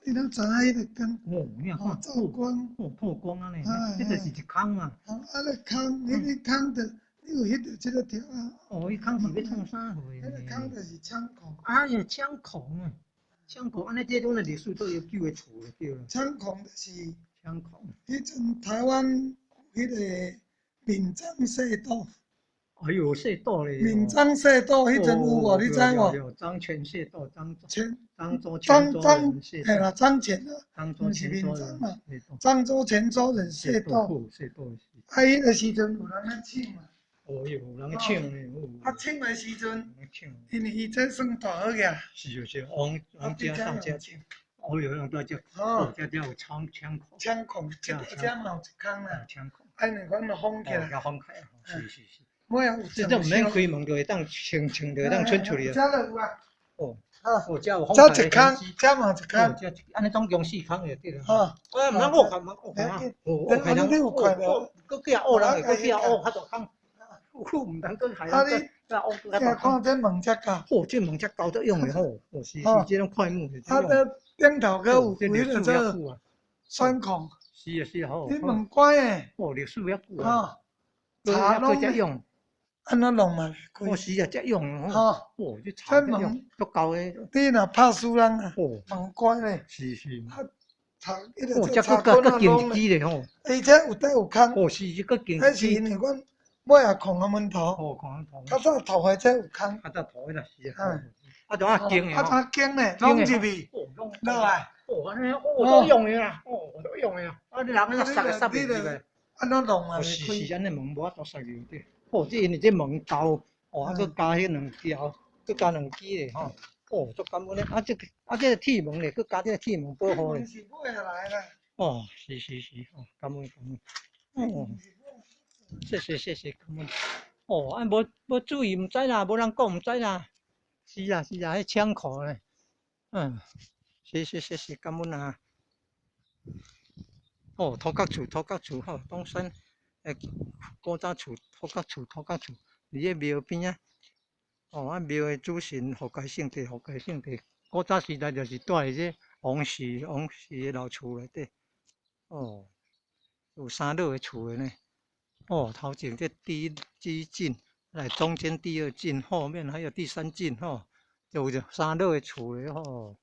你攏知影彼个光？哦，你看，照光。哦，透光按呢，彼就是一空嘛。啊，咧空，彼个空就你有翕著這个條仔。哦，彼空是欲創啥貨？彼个空就是槍孔。啊，伊槍孔啊，槍孔，按呢這種的歷史足悠久的厝就對啦。槍孔就是槍孔。彼陣台灣彼個閔漳械鬥。哎喲，械鬥咧！閔漳械鬥彼陣有無？你知無？漳泉械鬥，漳漳州漳漳嘿啦，漳泉啊，毋是閔漳嘛？漳州泉州人械鬥。械鬥。啊，彼个時陣有人咧搶嘛？哦喲，有人咧搶咧。啊，搶的時陣，因為伊這算大好額。是是，往往遮上遮。哦喲，用到這，哦，這這有槍槍孔。槍孔，這這嘛有一空啦。槍孔。啊，因為阮都封起來。哦，封起來，是是是。這這毋免開門就會當穿穿就會當出出去啊。這就有啊。哦。哦，這有這一空，這嘛一空。這按呢總共四空就對啦。哦。啊，毋通烏開，毋通烏開啊。哦，烏開人。哦，閣幾啊烏人會閣幾啊烏較大空。毋通閣開。啊你，你看這門遮高。哦，這門遮高足勇的吼。哦，是是，這種快木。啊，這頂頭閣有幾個這栓孔。是啊是啊吼。你門關的。哦，歷史遐久啊。茶攏遮用。按怎弄嘛袂開。哦，是啊，遮用吼。哦，這茶遮用足厚的。你若拍死人啊！哦。門關咧。是是。啊，茶，彼個哦，這閣閣閣勁一支咧吼。而且有底有空。哦，是，這閣勁。彼是因為阮尾仔空啊門頭。哦，空門頭。較早塗的這有空。較早塗的啦，是啊。啊，怎啊勁的啊，怎勁咧？攏入去。落來。哦，按呢，哦，都用的啦，哦，都用的啊。啊，你人咧塞個塞袂入來。按怎弄嘛袂開。是是，按呢門無法度塞入去。哦，這因為這門厚，哦，啊，閣加彼兩條，閣加兩支咧吼。哦，足感恩咧。啊，這個啊，這個鐵門咧，閣加這個鐵門保護咧。是買下來啦。哦，是是是，哦，感恩感恩。哦，謝謝謝謝感恩。哦，啊，無無注意毋知啦，無人講毋知啦。是啊是啊，彼槍庫咧，嗯，謝謝謝謝感恩啊。哦，土角厝土角厝吼，東山欸古早厝土角厝土角厝，佇咧廟邊仔。哦，啊廟的主神傅開聖帝，傅開聖帝，古早時代就是蹛佇這王氏王氏的老厝內底。哦，有三落的厝的呢。哦，頭前這第一第一進，來中間第二進，後面還有第三進吼，就有三落的厝咧吼。